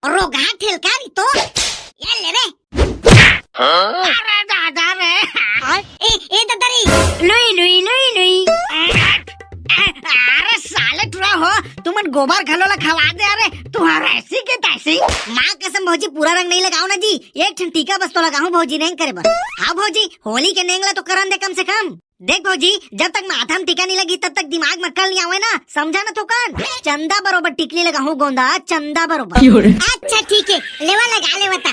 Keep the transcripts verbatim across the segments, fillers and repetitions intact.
रोगहा ठेलका री तो। ये ले रे। अरे दादा रे। ए, ए दादा रे। लुई, लुई, लुई, लुई। अरे साले टुरा हो, तुमन गोबर घलो ला खवा दे। अरे तुहर ऐसी के तैसी। माँ कसम भौजी, पूरा रंग नहीं लगाओ ना जी, एक ठन टीका बस तो लगाहूँ भौजी, नहीं करे बर। हाँ भौजी, होली के नेंग ला तो करन दे कम से कम। देख भौजी, जब तक माथा में टीका नहीं लगी तब तक दिमाग में अक्ल नहीं आवे ना, समझा ना थोकन। चंदा बरोबर टिकली लगाहूँ गोंदा, चंदा बरोबर। अच्छा ठीक है, लेवा लगा लेवा ता।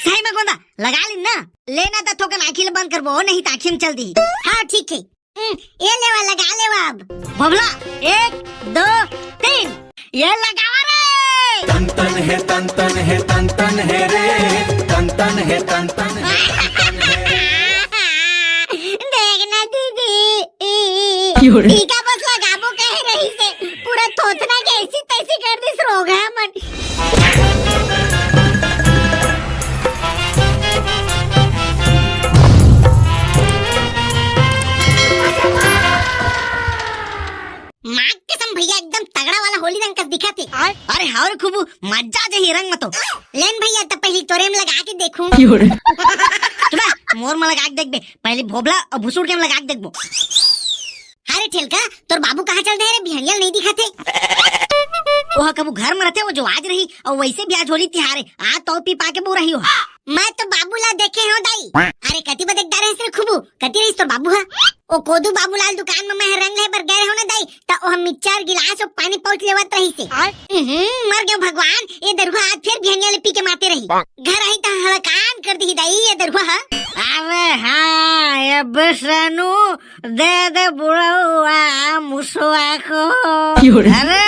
सही में गोंदा लगा ली ना। लेना ता थोकन आँखी ले बंद करबो, नहीं तो आँखी में चल दी। हाँ ठीक है। हम्म, ये लेवा लगा लेवा अब। बबला, एक, दो, तीन। ये लगावा रे। तन तन है, तन तन है, तन तन है रे। तन तन है, तन तन है, तन तन है। देखना दीदी, क्यों रे? टीका बस लगाबो कहे रही से, पूरा थोथना के ऐसी तैसी कर दिस रोगहा मन। माँ कसम भैया, एकदम तगड़ा वाला होली रंग कस दिखत हे। अरे हाँ रे खूबू, मजा आ जाही रंग में तो। लेन भैया, त पहली तोरे में लगा के देखूं। क्यों रे? चुप बे, मोर में लगा के देख बे, पहली भोभला अउ भुसुड़ के में लगा के देखबो। अरे ठेलका, तोर बाबू कहाँ चल दे रे? बिहनिया ल नहीं दिखत हे। वो कभू घर में रहते, वो जो आज रही, अउ वैसे भी आज होली तिहार हे, आज तो पी पा के बो रही हो। मैं तो बाबू ला देखे हो दाई। अरे कति बदे डारे हस रे खूबू, कति रहिस तोर बाबू हा? ओ कोदू बाबूलाल दुकान में मैं रंग ले बर गए रहो ना दाई, त ओह मिक्सचर गिलास अउ पानी पाउच लेवत रहिस हे। आय। उहुं, मर गयो भगवान, ये दरुहा आज फिर बिहनिया ले पी के माते रही। घर आई त हड़कान कर दी दाई ये दरुहा हा। अरे हाँ, ये बिसनु दे दे बुढ़ौआ मुसवा को। क्यों रे? अरे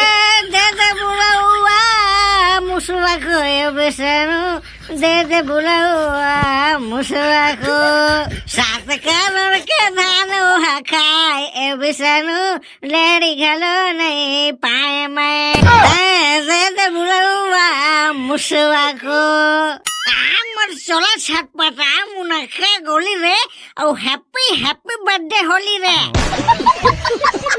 दे दे बुढ़ौआ मुसवा को, ये बिसनु दे दे बुढ़ौआ मुसवा को। सात करोड़ के धान ओहा खाए, ए बिसनु लेड़ी घलो नहीं पाए मैं। ए, दे दे बुढ़ौआ मुसवा को। आ, मोर चोला छटपटा मुनक्का गोली रे, अउ happy happy birthday होली रे।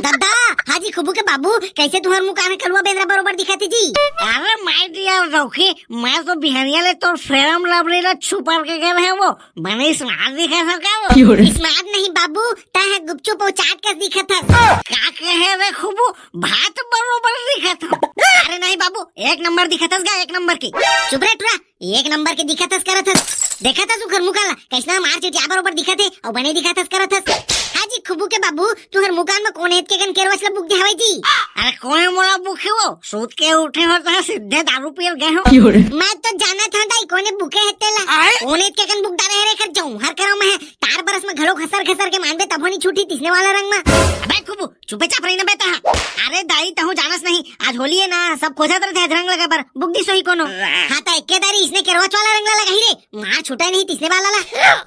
दादा, हाजी खुबू के बाबू, कैसे तुहर मुँह कान कलुआ बेंदरा बरोबर दिखत हे जी? अरे my dear रौखी, मैं तो बिहनिया ले तोर Fair and Lovely ला छुपर के गए हे वो, बने smart दिखत हस का वो? क्यों रे? Smart नहीं बाबू, तैं ह गुपचुप अउ चाट कस दिखत हस। का कहे रे खुबू, भात बरोबर दिखत हस। अरे नहीं बाबू, एक नंबर दिखत हस गा, एक नंबर के। चुप रे टुरा, एक नंबर के दिखत हस करत हस। देखत हस उखर मुखा ला, कैसना मार चिटिया बरोबर दिखत हे, अउ बने दिखत हस करत हस। हाँ जी, खुबू के बाबू, तुहर मुकान में कोन एत के कन केरवच ला बुक दे हवय जी? अरे कोन मोला बुक हे वो? सूत के उठे हो त सीधे दारू पियल गए हो। क्यों रे? मैं तो जानत हंव दाई कोने बुके हे तेला। आय? कोन एत के कन बुक डारे हे रे, कर जाऊं हर करो मैं तार बरस में घलो घसर घसर के मानबे तभो नी छूटी तिसने वाला रंग में। अबे खुबू, चुपे चाप रही ना बे तहा। अरे दाई, तहूँ जानस नहीं, आज होली हे ना, सब खोजत रहिथे आज रंग लगे बर, बुक दिस होही कोनो। हाँ त एके दारी इसने केरवच वाला रंग ला लगाही रे, मार छूटे नहीं तिसने वाला ला।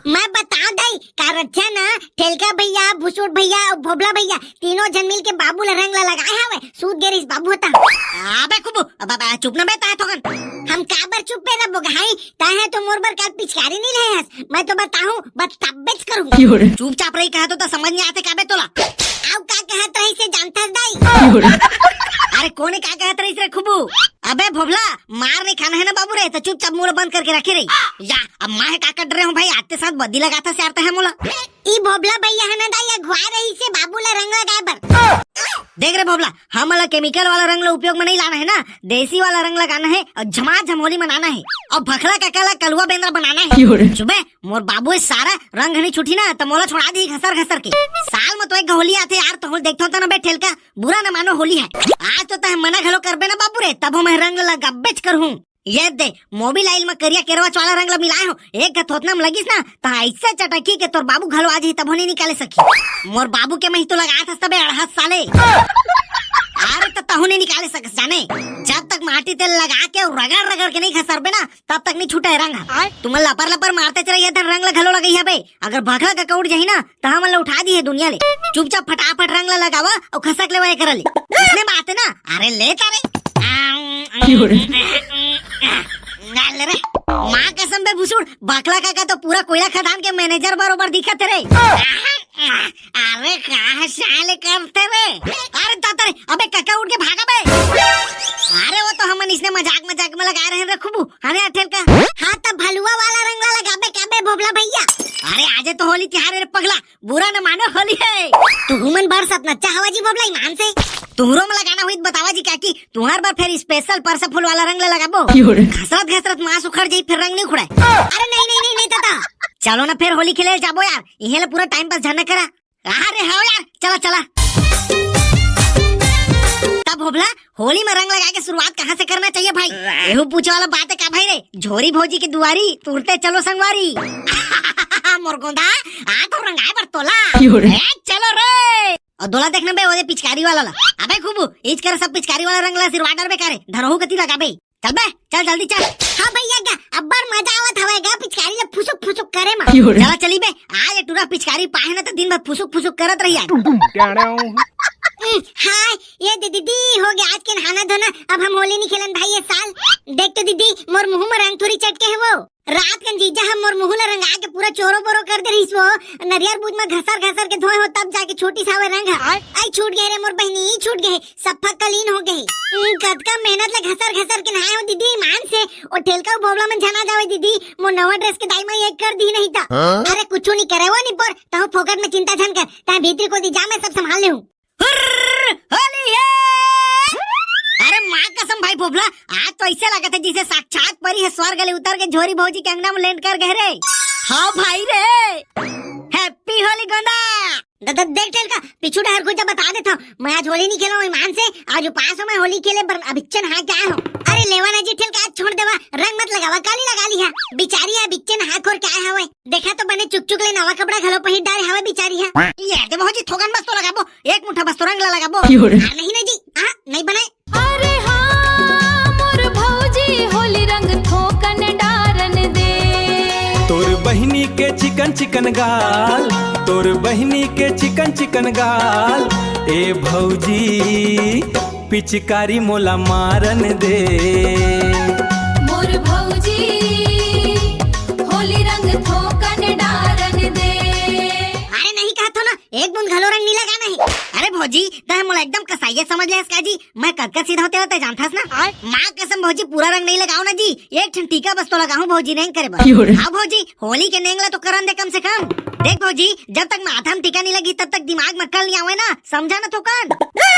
मैं बताओ दाई, का रक्षा ना, ठेलका भैया, भुसुट भैया अउ भोभला भैया तीनों झन मिल के बाबू ला रंग ला लगाए हवे, सूत गे रहिस बाबू ह त। अबे खुबू, अब, अब, चुप ना बे तहा थोकन। हम काबर चुप बे रबो भाई, तहे तो मोर बर काल पिचकारी नहीं ले हस, मैं तो बताहूँ, बस तब्बेच करूँ। क्यों रे? चुपचाप रही, कहा तो, तो समझ नहीं आते का बे तोला। आउ का कहत रहिस हे जानथस दाई? क्यों रे? अरे कोने का कहत रहिस रे खुबू? अबे भोभला, मार नहीं खाना हे ना बाबू रे, त चुपचाप मुंह बंद करके रखे रही। या, अब मैं का कर रहे हूँ भाई, आते साथ बदी लगाथस यार तहे मोला। ई भोभला भैया हे ना दाई, अगुवा रहिस हे बाबू ला रंग लगाए बर। देख रे भोभला, हमन ला chemical वाला रंग ला उपयोग में नहीं लाना हे ना, देसी वाला रंग लगाना हे अउ झमाझम होली मनाना हे अउ भखला काका ला कलुआ बेंदरा बनाना हे। क्यों रे? चुप बे, मोर बाबू हे सारा, रंग नहीं छूटी ना त मोला छोड़ा दी घसर घसर के। साल में तो एक होली आथे यार, तहूँ देखथो त ना बे ठेलका, बुरा न मानो होली हे। आज तो तहे मना घलो करबे ना बाबू रे, तभो मैं रंग लगाबेच करहूँ। ये दे, मोबिल आइल में करिया केरवच वाला रंग ला मिलाए हो, एक घ थोथना में लगिस ना, त ऐसे चटकी के तोर बाबू घलो आज ही तभो नहीं निकाले सकी। मोर बाबू के मही तो लगात हस तबे अड़हस साले। अरे त तहू नहीं निकाले सकस जाने, जब तक माटी तेल लगा के अउ रगड़ रगड़ के नहीं घसरबे ना, तब तक नहीं छूटे रंग ह। आय। तुमन लपर लपर मारते चले ये धन रंग ला घलो लगई हबे, अगर भखला का कउट जाही ना, त हमन ला उठा दी हे दुनिया ले। चुपचाप फटाफट रंग ला लगावा अउ खसक लेवा एकरा ले। इसने बात हे ना, अरे ले तारे। क्यों रे? ले रे। माँ कसम बे भुसुड़, बकला काका तो पूरा कोयला खदान के manager बरोबर दिखत हे रे। अरे का साले करते रे? अरे दादा रे, अबे काका उठ के भागा बे। अरे वो तो हमन इसने मजाक मजाक में लगाए रहे रे खूबू, हने अठेल का। हाँ, त भलुआ वाला रंग ला लगाबे का बे भोभला भैया? अरे आजे तो होली तिहार हे रे पगला, बुरा न मानो होली हे। तुहूमन बर सतनच्चा हवा जी भोभला ईमान से। तुहरो में लगाना होई त बतावा जी, काकी तुहर बर फेर special परसा फूल वाला रंग ला लगाबो। घसरत घसरत मांस उखड़ जाई, फेर रंग नहीं उखड़ाय। अरे नहीं नहीं नहीं नहीं दादा, चलो ना फेर होली खेले जाबो यार, इहे ले पूरा time pass झन करा। अरे हाँ यार, चला चला। तब भोभला, होली में रंग लगाए के शुरुआत कहाँ से करना चाहिए भाई? एहू पूछे वाला बात हे का भाई रे? झोरी भौजी के दुआरी, तुरते चलो संगवारी। मोर गोंदा, आ तो रंगाए बर तोला। ए, चलो रे। अउ दोला देखना बे, ओदे पिचकारी वाला ला। अबे खूबू, इच कर सब पिचकारी वाला रंग ला सिरवा डरबे का रे, धरहू कती लगाबे। चल बे, चल जल्दी चल। हाँ भैया गा, अब्बड़ मजा आवत हवय गा, पिचकारी ला फुसुक फुसुक करे मा। चला चली बे, आज ये टूरा पिचकारी पाहे ना त दिन भर फुसुक फुसुक करत रही आज। हम्म, हाय, ये दे दीदी, हो गया आज के नहाना धोना, अब हम होली नहीं खेलन भाई ये साल। देख तो दीदी, मोर मुंह में रंग थोड़ी चटके है वो। रात कन जीजा हम मोर मुंह ला रंगा के पूरा चोरो बोरो कर दे रहिस वो। नरियर बूच में घसर घसर के धोए हो तब जाके छूटिस हावय रंग ह। आई छूट गए रे मोर बहिनी, ई छूट गए, सफा कलीन हो गए। ई कतका मेहनत ले घसर घसर के नहाए हो दीदी, ईमान से। ओ ठेलका भोभला मन झना जावे दीदी, मोर नवा dress के दाई माई एक कर दी नहीं था। हाँ? अरे कुछ नहीं करे वो नहीं पर, तहु फोकट में चिंता झन कर, तैं भीतरी कोती जा, मैं सब संभाल ले हूँ। हुर्र, होली है। अरे माँ कसम भाई भोभला, आज तो ऐसे लगत हे जैसे साक्षात परी ह स्वर्ग ले उतर के झोरी भौजी के अंगना में land कर गए रे। हाँ भाई रे, happy होली गोंदा। दादा देख ठेलका, पीछू डहर घुंचा बता देत हूँ, मैं आज होली नहीं खेला हूँ ईमान से, आज उपास हूँ मैं होली खेले बर अभिच्चन हाँ क्या हो। अरे लेवा ना जी ठेलका, आज छोड़ देवा, रंग मत लगावा, काली लगा ली है। बिचारी है अभिच्चन हाँ खोर क्या है हवे। देखा तो बने चुक चुक ले नवा कपड़ा घलो पहिर डारे हवे बिचारी ह। ये दे भौजी थोकन बस तो लगाबो, एक मुठा बस तो रंग ला लगाबो। क्यों रे? हाँ, नहीं ना जी, हाँ, नहीं बनाए। अरे हाँ, मोर भौजी होली रंग थोकन डारन दे। तोर बहिनी के चिकन चिकन गाल, तोर बहिनी के चिकन चिकन गाल, ए भौजी पिचकारी मोला मारन दे। मोर भौजी, होली रंग थोकन डारन दे। अरे नहीं कहत हो ना, एक बूंद घलो रंग नी लगाना हे। अरे भौजी, तैं मोला एकदम कसाईया समझ ले हस का जी? मैं कतका सीधा होते होते जानथस ना। आय। माँ कसम भौजी, पूरा रंग नहीं लगाओ ना जी, एक ठन टीका बस तो लगाहूँ भौजी, नेंग करे बर। क्यों रे? हाँ भौजी, होली के नेंग ला तो करन दे कम से कम। देख भौजी, जब तक माथा में टीका नहीं लगी तब तक दिमाग में अक्ल नहीं आवे ना, समझा ना थोकन।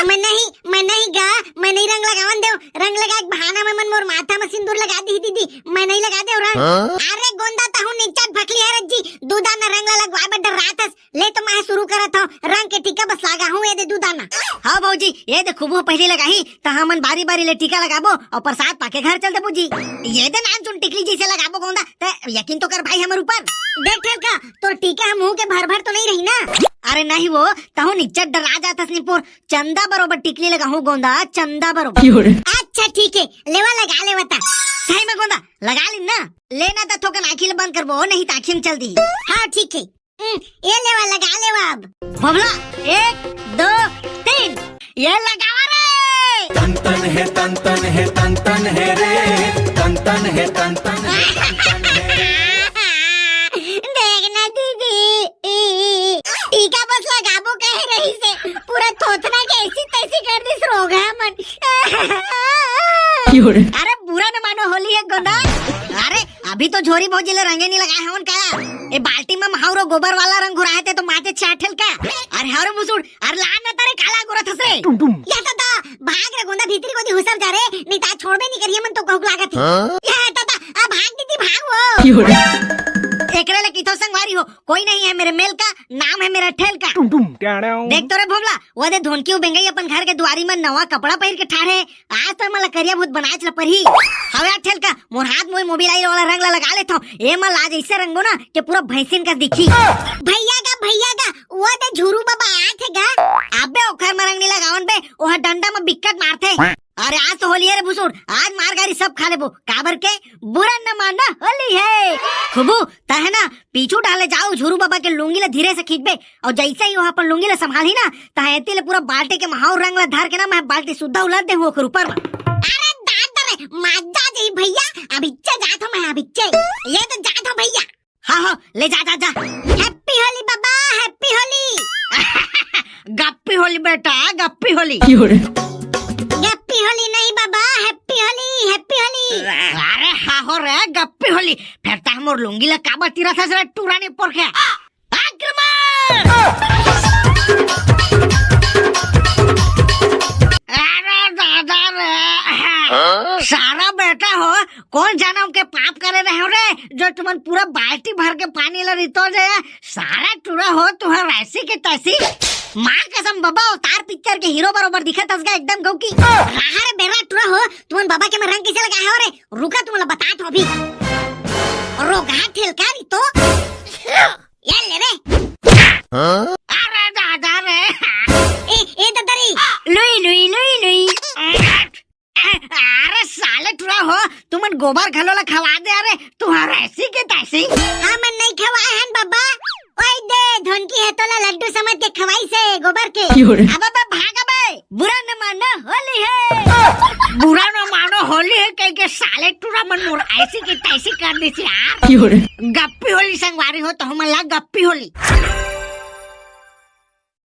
मैं नहीं, मैं नहीं गा, मैं नहीं रंग लगावन देव। रंग लगा के बहाना में मन मोर माथा में सिंदूर लगा दी दीदी, मैं नहीं लगा देव रंग। हाँ? अरे गोंदा तहु निच्चट भकली हरत जी, दू दाना रंग ला लगवाए बर डर्राथस। ले तो मैं शुरू करत हूँ, रंग के टीका बस लगाहूँ ये दे दू दाना। हाँ भौजी, ये दे खूबू पहली लगाही, त हमन बारी बारी ले टीका लगाबो अउ प्रसाद पाके घर चल देबो जी। ये दे नानचुन टिकली जैसे लगाबो गोंदा, ते यकीन तो कर भाई हमर ऊपर। देख ठेलका, तोर टीका ह मुंह के भर भर तो नहीं रही ना? अरे नहीं वो, तहु निच्चट डरा जाथस निपोर, चंदा बरोबर टिकली लगाहूँ गोंदा, चंदा बरोबर। अच्छा ठीक है, लेवा लगा लेवा ता। सही में गोंदा, लगा ली ना? लेना त थोकन आँखी ले बंद करबो, नहीं त आँखी में चल दी। हाँ ठीक है। हम्म, ये लेवा लगा लेवा अब। भोभला, एक, दो, तीन। ये लगावा रे। तन तन हे, तन तन हे, तन तन हे रे। तन तन हे, तन तन हे, तन तन हे रे। देख ना दीदी, टीका बस लगाबो कहे रहिस हे, पूरा थोथना के ऐसी तैसी कर दिस रोगहा मन। क्यों रे? अरे बुरा न मानो होली हे गोंदा। अरे अभी तो झोरी भौजी ले रंगे नहीं लगाए हवन का? ए बाल्टी में महाउरो गोबर वाला रंग घुराए थे तो माचे छाठल का? अरे हरो बुसुड़, अरे लान न तारे काला गोरा थसरे। टुम टुम। या दादा, भाग रे गोंदा भीतरी कोती हुसर जा रे, नहीं ता छोड़बे नहीं करिए मन तो कहूक लागत है। हाँ? या दादा, आ भाग दीदी भाग वो। क्यों रे? एकरे ले किथो संगवारी हो, कोई नहीं है मेरे मेल का, नाम है मेरा ठेल का। टुम टुम। देख तो रे भोभला, वो दे धोनकी बेंगई अपन घर के दुआरी में नवा कपड़ा पहिर के ठाढ़े, आज तो एमन ला करिया भूत बनाएच ला परही। हवे ठेलका, मोर हाथ मोए मोबिल ऑइल वाला रंग ला लगा लेथव। एमन ला आज अइसे रंगबो ना के पूरा भैंसिन कस दिखही। भैया गा, भैया गा, वो दे झुरू बाबा आथे गा। अबे ओखर म रंग नी लगावन बे, ओह डंडा म बिक्कट मारथे। अरे आज तो होली हे रे भुसुड़, आज मार गारी सब खा लेबो। काबर के बुरा न माना होली हे। खुबू, तहे ना पीछू डाले जाओ झुरू बाबा के लुंगी ला धीरे से खींचबे, अउ जइसे ही ओह अपन लुंगी ला संभालही ना, तहाँ एती ले पूरा बाल्टी के महाउर रंग ला धर के ना, मैं बाल्टी सुद्धा उलट देहूँ ओकर ऊपर म। अरे दादा रे, मजा जही भैया, अभिच्चे जात हो मैं अभिच्चे। ये तो जात हो भैया। हाँ हो, ले जा, जा, जा। Happy होली बाबा, Happy होली। गप्पी होली बेटा, गप्पी होली। गप्पी होली नहीं बाबा, Happy होली, Happy ए, हाँ हो रे, गप्पी होली। फेर तैं मोर लुंगी ला काबर चिरत हस रे, टूरा निपोर के? आक्रमण! अरे दादा रे, सारा बेटा हो, कोन जनम के पाप करे रहेंव रे, जो तुमन पूरा बाल्टी भर के पानी ला रितोज हे? सारा टूरा हो, तुंहर ऐसी के तैसी। माँ कसम बबा, अवतार पिक्चर के हीरो बरोबर दिखत हस गा एकदम गौकी। कहाँ रे बेरा टूरा हो, तुमन बबा के में रंग कइसे लगाए हो रे? रुका, तुमन ला बतात हों अभी। रोगहा ठेलकारी तो। ये ले रे। अरे दादा रे। ए, ए दादा रे। लुई, लुई, लुई, लुई। अरे साले टूरा हो, तुमन गोबर घलो ला खवा दे, अरे तुंहर ऐसी के तैसी। हमन नइ खवाए हन बबा। ओए दे, धोनकी हे तोला लड्डू समझ के खवाइस हे गोबर के। क्यों रे? अब, अब भाग अबे, बुरा न मानो होली हे। बुरा न मानो होली हे कहिके साले टूरा मन मोर ऐसी के तैसी कर दिस यार। क्यों रे? गप्पी होली संगवारी हो, तुमन ला गप्पी होली।